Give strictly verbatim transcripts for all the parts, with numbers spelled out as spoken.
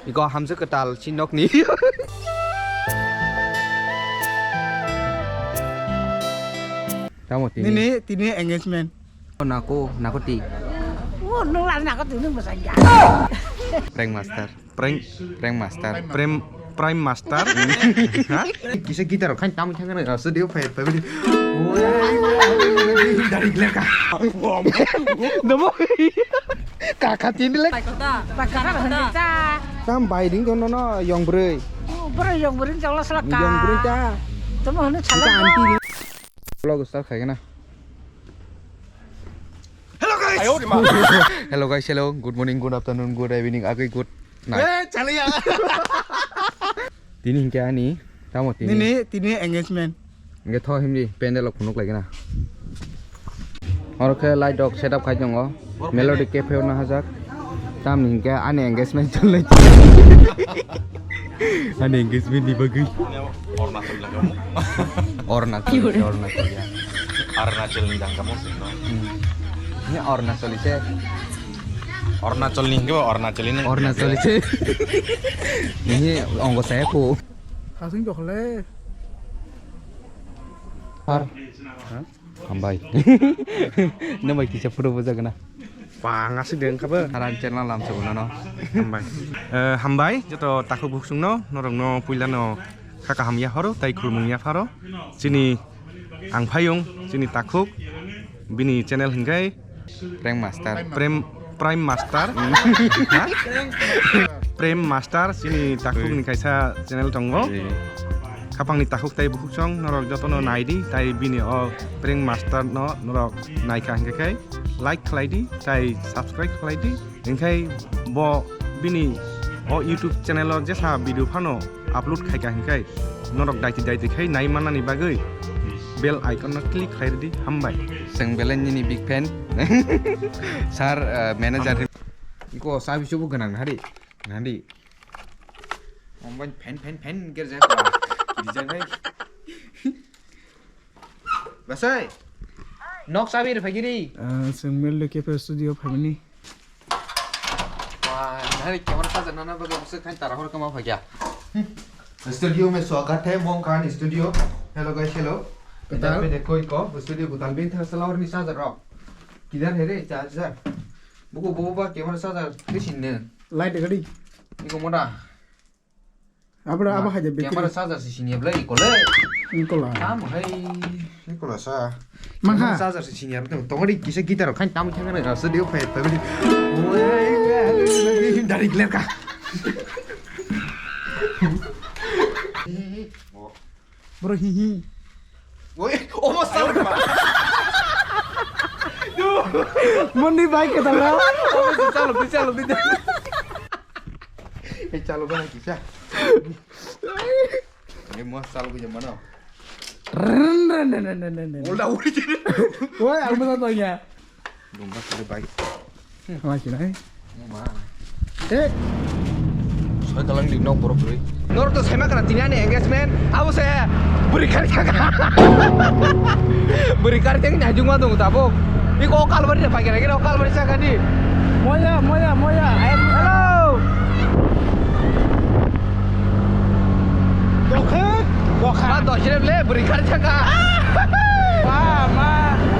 Iko hamjwk kwtal si nokni. Tamo tini. Nini, tini engagement. Nako, nako ti. Oh, nung lari nako ti, nung bwsai ya. Prank master. Prank, prank master. Prem, prime master. Ha? Kisa guitar rok khain tamo thang na studio phai phai bidi. Dari gler ka. Domo. Ka ka tin le. Pakota. Pakota. Tam bai ding don no yong broi. Broi yong broi jalo sala ka. Yong broi ta. Tamo hanu chala. Vlog start khai na. Hello guys. Hello guys, hello. Good morning, good afternoon, good evening, agwi good night. Eh, chaliya. Tini hingke ani, tamo tini. Nini, tini engagement. Hingke tho himdi, pandal o phunuk lagi na. Oro khe light rok setup khai tongo. Melody Cafe o nahajak. Tamni hingke ani engagement chole. Ani engagement ni bagwi. Arunachal jangamo. Arunachal, Arunachal ya. Arunachal ni jangamo sino. Hmm. Ini Arunachal ise. Arunachal ni hingke Arunachal ni. Arunachal ise. Ini ongko saya ko. Hasing jokle. Har. Hah? Hambai. Nang bai kisa photo bujak na. Pang asik deng kabo. Haran channel lam sabo nano. Hambai. Eh, hambai joto takhuk buksung no, norok no puila no kha kaham ya horo, tai khulmung ya pharo. Chini ang phayung, chini takhuk, bini channel hingkai Prem Master. Prem, Prime Master. Ha? Prem Master, chini takhuk ni kaisa channel tongo. Khapangni takhuk tai bukhuk song norok jotono naidi, tai bini o Prank Master no norok naikha hingke khai like khlaidi, tai subscribe khlaidi. Hingkai bo bini o YouTube channel o jesa video phano upload khaika hingkai norok daiti daiti khai nai manani bagwi bell icon no click khlairidi, hambai. Chwng belai nini big fan. Sir, uh, manager. Iko sabi subu ganang hari. Nadi. Ombani phen, phen, phen, gerjak ba. Rijak bai. Basai. Nok sabi rw phaigiri. Ah, chwng Melody Cafe studio phaimani. Wah, nari camera saja nana bagai bwswk khain tara hor kama phagya. Studio mein swagat hai, Mom Khan Studio. Hello guys, hello. Katal? Idhar pe dekho iko, studio kutal bin thar salawar ni saja rok. Kidhar hai re charger? Buku buku ba camera saja kisin ne. Light gadi. Iko moda. Abra, aba haja battery. Camera charger si sini blai ikole. Ikola. Tam hai. Ikola sa. Mangha. Camera charger si sini abra. Tongori kisa guitar khain tam thang na studio phai phai. Dari gler ka. Bro, hi hi. Oi, omo sal. Moni bike ke tala. Omo sal, sal, sal. Eh, chalo ba kisa. Eh, mo sal ko jamano. Ren, ren, ren. Ulda uri. Oi, ang mo to ya. Dumba sale bike. Wah, sini. Ma. Eh. Soi talang di nok borok bwrwi. Norok to sema kana tini ani engagement. Abo se bwrwi kari thangka. Bwrwi kari thangka ni hajung ma dong tabuk. Iko kalbari de pakai lagi, kalbari saka di. Moya, moya, moya. Hello. Dokhe, dokha. Ma doshire le bwrwi kari thangka. Ma, ma.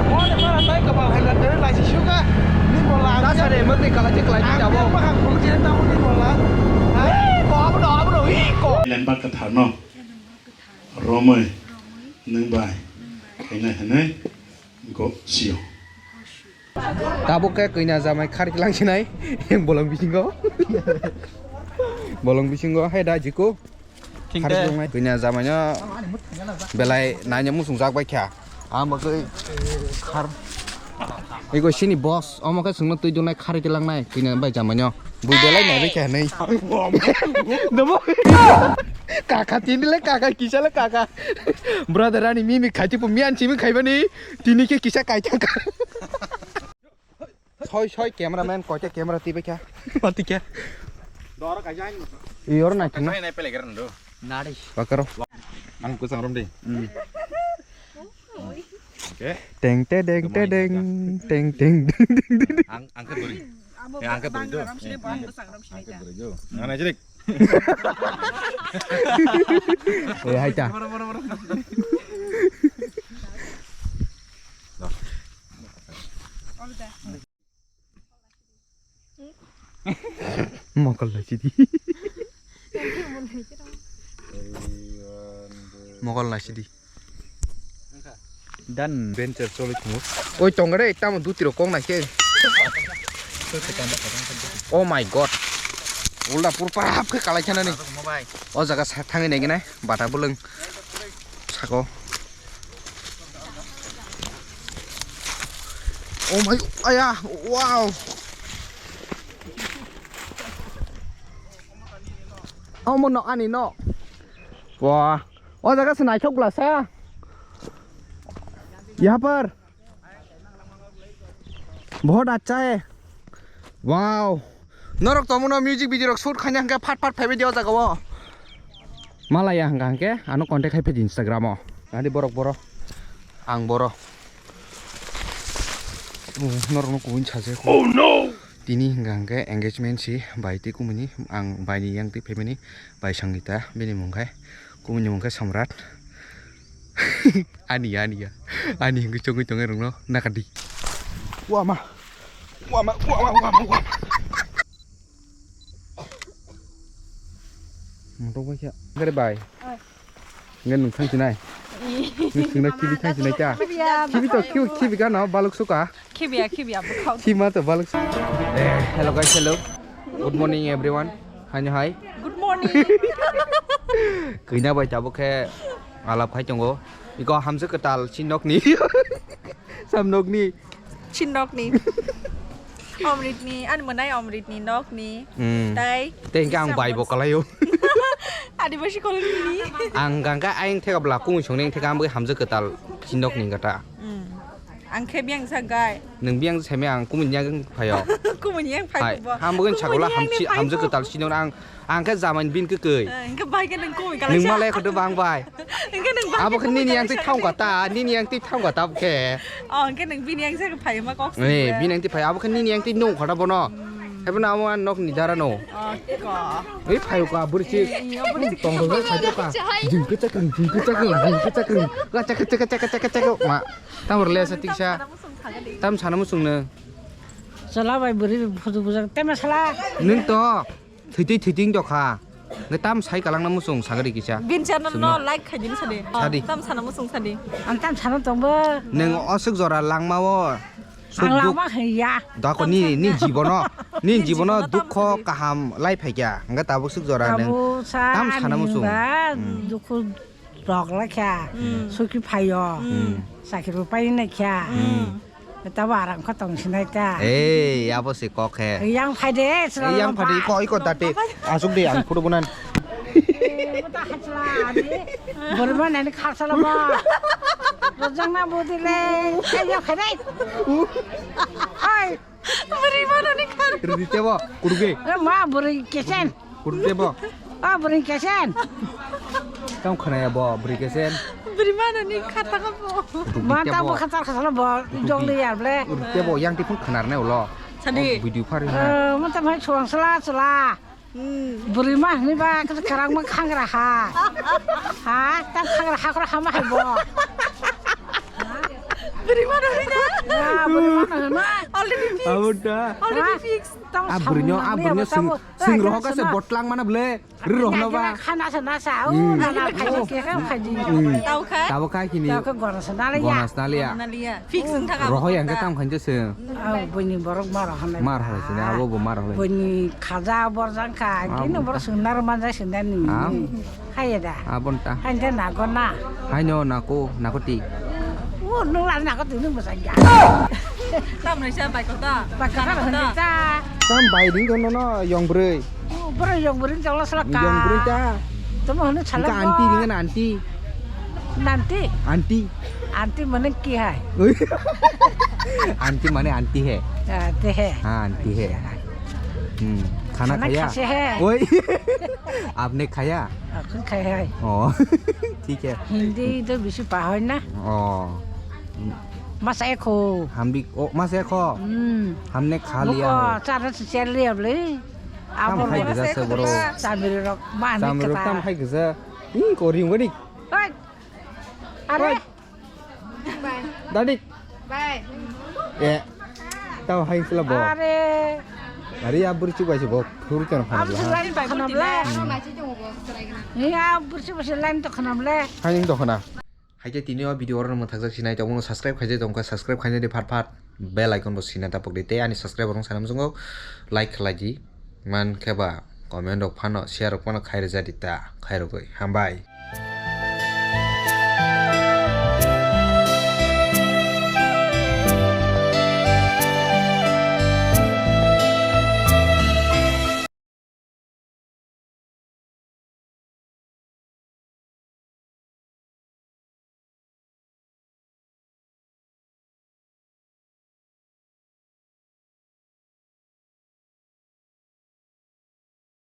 Mone mara tai kapal hai na tere lai si suka. Ni bola. Ta sare mak ni kala chik lai jabo. Ang ma khang khulu chire ta ni bola. Iko, abono, abono, iko. Lemba kathar no. Romoi. Nung bai. Kena hene. Go sio. Tabuk ke kanya jamai khar kilang sinai. Bolong bisingo. Bolong bisingo. Hai da jiko. Khar kilang nai. Kanya jamai no. Belai nanya musung jak bai kha. Ang bagwi khar. Ego sini boss, omo khe chwngno twi dunai khari kilangnai, kini bai jamanyo. Bui belai nai rikha hinwi. Domo. Kaka tini le kaka, kisa le kaka. Brother ani mimi khachi pu miyan simi khaibani, tini khe kisa kaithang ka. Soi soi cameraman, koite camera twi bai kha. Pati khe. Dor kaisa ani. Iyor nai thangna. Kaisa nai pele gerang do. Nari. Bakaro. Ang kusang rom de. Hmm. Oke. Teng te deng te deng, teng teng deng deng deng. Ang, ang ke buri. Ya, ang ke buri do. Ang ke buri do. Ang ke buri do. Ang ke buri do. Ang ke buri do. Eh, hai ta. Mokol lai sidi. Mokol lai sidi. Dan venture choli thungo. Oi, tongre, tamo duti rok kong nai khe. Oh my God. Ulda pur parap khe kalai khanani. O jaga sa thangwi nai gwnai. Bata bwlwng sako. Oh my, aya, wow. Omo no ani no. Wah, o jaga se naithok bwla sa. Yaha par. Bahut acha hai. Wow. Norok tongmano music video rok shoot khaina hwnkhe phat phat phaibai di o jaga o. Malaya hwnkha hwnkhe ano contact khai phai di Instagram o. Ani borok boro. Ang boro. Oh, norok no kubun sajak. Oh no. Tini hwnkha hwnkhe engagement si bai twi kumuni ang bai ni yang twi phaimani bai Sangita bini mung khai kumuni mung khai Samrat. Ani ya, ani ya. Ani hwnkhe chongwi tongwi rwngno nakadi. Wama. Wama, wama, wama, wama. Motok bai khe. Gari bai. Oi. Nge nung thang sinai. Nung singna khibi thang sinai kya? Khibi ya, khibi to khibi khibi ka no baluk suka. Khibi ya, khibi ya, bukhau. Khibi ma to baluk suka. Eh, hello guys, hello. Good morning everyone. Haino hai. Good morning. Kina bai tabuk khe alap khai tongo. Iko hamse kwtal si nokni. Sam nokni. Chin nokni. Omritni, ani mwnai Omritni nokni. Hmm. Tai. Tei hwnkhe ang bai bo kalaio. Adibasi koloni. Ang gangka ayang theka bla kung song neng theka ang bai hamjak kwtal chin nokni gata. Hmm. Ang khe biyang sa gai. Nung biyang sa me ang kumun yang phayo. Kumun yang phayo bo. Ham bo sakula hamjak kwtal chin nokni ang Ang khe jamai ni bini kwkwi. Eh, hwnkhe bai khe nung kumi kala. Nung malai khudu bang bai. Hwnkhe nung bai. Abo khe nini yang twi thang kha ta, nini yang twi thang kha ta khe. Oh, hwnkhe nung bini yang se phai ma kok. Eh, bini yang twi phai, abo khe nini yang twi nung kha ta bono. Hmm. Haibo na amo nok ni dara no. Oh, ko. Oi phai ka buri chi. Eh, eh, buri chi. Tong do phai ka. Jing ke chak jing ke chak jing ke chak. Ka chak chak chak chak chak. Ma. Tam rle sa tik sa. Tam sana musung ne. Sala bai buri phudu bujak tema sala. Nung to. Thwitwi thwitwi wng tokha. Nge tam sai kalangna muchung sagadi kisa. Bin channel no like khaidini sadi. Sadi. Tam sana muchung sadi. Ang tam sana tongbo. Neng osuk jora langma o. Ang langma khaiya. Dako ni ni jibono. Ni jibono dukho kaham lai phaikya. Hingke tabuk suk jora neng. Tam sana muchung. Dukho rok lai kha. Suki phaio. Sakiro pai nai kha. Tabo aram kha tong sinai ta. Ei, abo se kok he. Yang phai de, yang phai de, ko iko date. Asuk de, ang photo bonan. Bata hachla ani. Borma nani kharsala ma. Rojang na bodi le. Ayo khare. Hai. Bori ma nani khar. Rite bo, kurge. Ma bori kesen. Kurte bo. Ah, bwrwi kesen. Tamo khwnaya bo, bwrwi kesen. Bwrwi mano ni khata ka bo. Man tamo khata khata bo, jogli ya ble. Kurte bo, yang tipung khnar ne ulo. Sadi. Oh, video phari na. Eh, man tamo hai chuang sala sala. Hmm. Bwrwi ma ni ba, kata karang ma khangra ha. Ha, tam khangra ha kora ha ma hai bo. Bwrwi mano ni na. Ya, bwrwi mano ni ma. Already fixed. Abo da. Already fixed. Ah, bwrwino, ah, bwrwino swng, swng rohok se botlang mana ble. Ri rohno ba. Khana sa na sa, o, nana phaji ke ka phaji. Tau kha? Tabo kha kini. Tau kha gona sa na liya. Gona sa na liya. Fix wng thaka. Roho yang ka tam khan je se. Ah, bini borok mar hanai. Mar hanai sini, abo bo mar hanai. Bini khaja borjang kha, kini borok swng nar manja swng dan ni. Haiya da. Abon ta. Hain ta nago na. Haino nako, nako ti. O, nung la nako ti nung bwsai ya. Tam nai sa bai kota. Bai kota ta. Tam bai ding kono no yong bwrwi. O, bwrwi yong bwrwi jong la sala ka. Yong bwrwi ta. Tamo hanu sala. Ka anti ding na anti. Nanti. Anti. Anti mane ki hai? Anti mane anti hai. Anti hai. Ha, anti hai. Hmm. Khana khaya? Khase hai. Oi. Apne khaya? Akhun khai hai. Oh, thik hai. Hindi to bisi pahoi na. Oh. Masa ekho. Hambi, oh, masa ekho. Hmm. Hamne kha liya hai. Muko chara se chel liya ble. Tam hai gija se boro. Chamiri rok mani. Chamiri rok tam hai gija. Ih, kori wngkha di. Hoi. Are. Hoi. Dadi. Bye. Eh. Tao hai sila bo. Are. Are ya burchuk bai se bo. Thuru chana phana. Abur line bai khana bla. Ni ya burchuk bai line to khana bla. Hai ni to khana. Hai khe tini o video oro mwthakjak sinai tongmano subscribe khaijak tongkha, subscribe khaina di phat phat bell icon bo sina tapok di tei ani subscriber rok sana muchungo like khlai di man khe ba comment rok phano share rok phano khai rwja di ta khai rwgwi hambai.